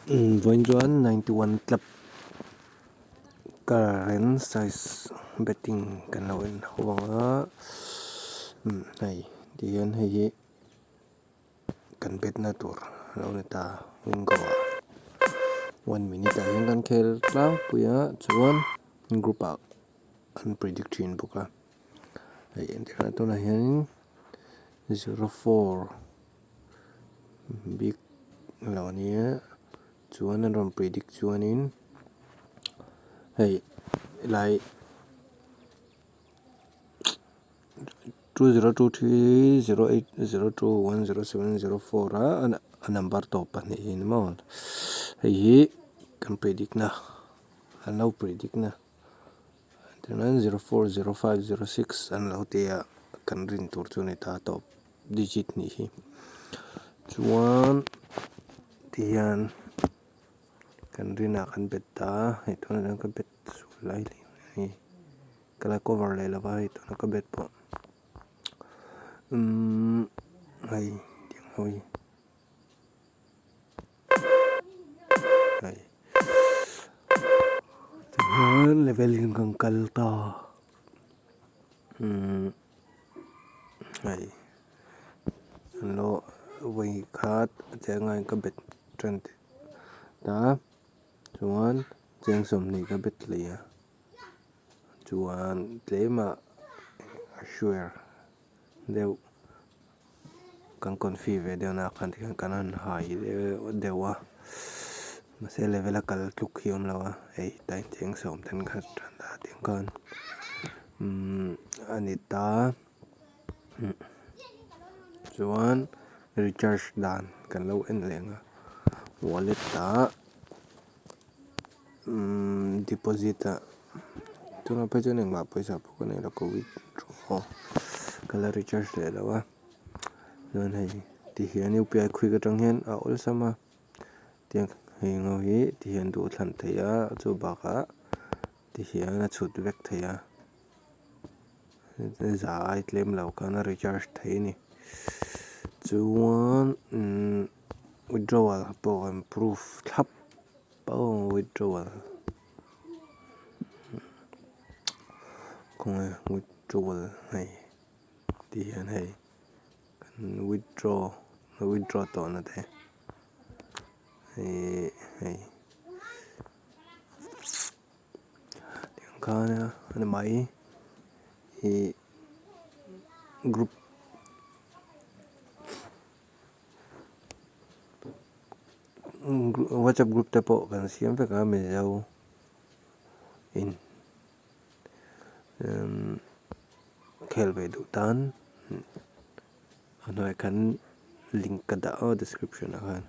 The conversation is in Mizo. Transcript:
Vawiin chuan 91 club current size betting kan lo en ho ang a hei tihian hei hi kan bet na tur a lo ni ta wingo ah one minute ah hian kan khel tlangpui a chuan group ah an predict thin bawk a hei entirna tunah hianin 04. Bik lo a nia chuan an rawn predict chuanin hei helai 202308021074 a a number tawp pahnih hi ni maw hei hi kan predict na an lo predict na tichuan 040506 an lo ti a kan rin tur chu a ni ta tawp. Digit nih hi chuan tihian kan rinah kan bet ta a hei tunah hian ka bet sual lai hle mai ka la cover leh lo va hei tuna ka bet pawh umm hei tiang ho hi hei tihian level in kan kal ta umm. Hei an lo vawi khat cheng a ka bet tan tih ta chuan cheng sawmhnih ka bet leh a chuan tlem ah a sure deuh kan confi ve deuh na khan tikhian kan han hai deuh a mahse level a kal tluk hi a awm lo a hei tlai cheng sawm ten kha tan ta tiang khan umm a ni ta chuan recharge dan kan lo en leh ang a wallet ah umm deposit ah tunah phei chuan engmah pawisa pawh ka nei lo ka withdraw ka la recharge leh lo a chuan hei ti hian UPI khuih atang hian a awlsam a tiang hei ho hi ti hian duh thlan theih a chu bakah ti hian a chhut vek thei a za ai tlem lo khan a recharge thei a ni chuan umm withdrawal pawh an proof thlap aw withdrawal khawnge withdrawal hei tih hian hei kan withdraw withdraw tawhna te ihh hei tiang khan a ni mai ih group. Whatsapp group te pawh kan siam vek a mizo in khel ve duh tan a hnuaiah khan link ka dah aw description ah khan.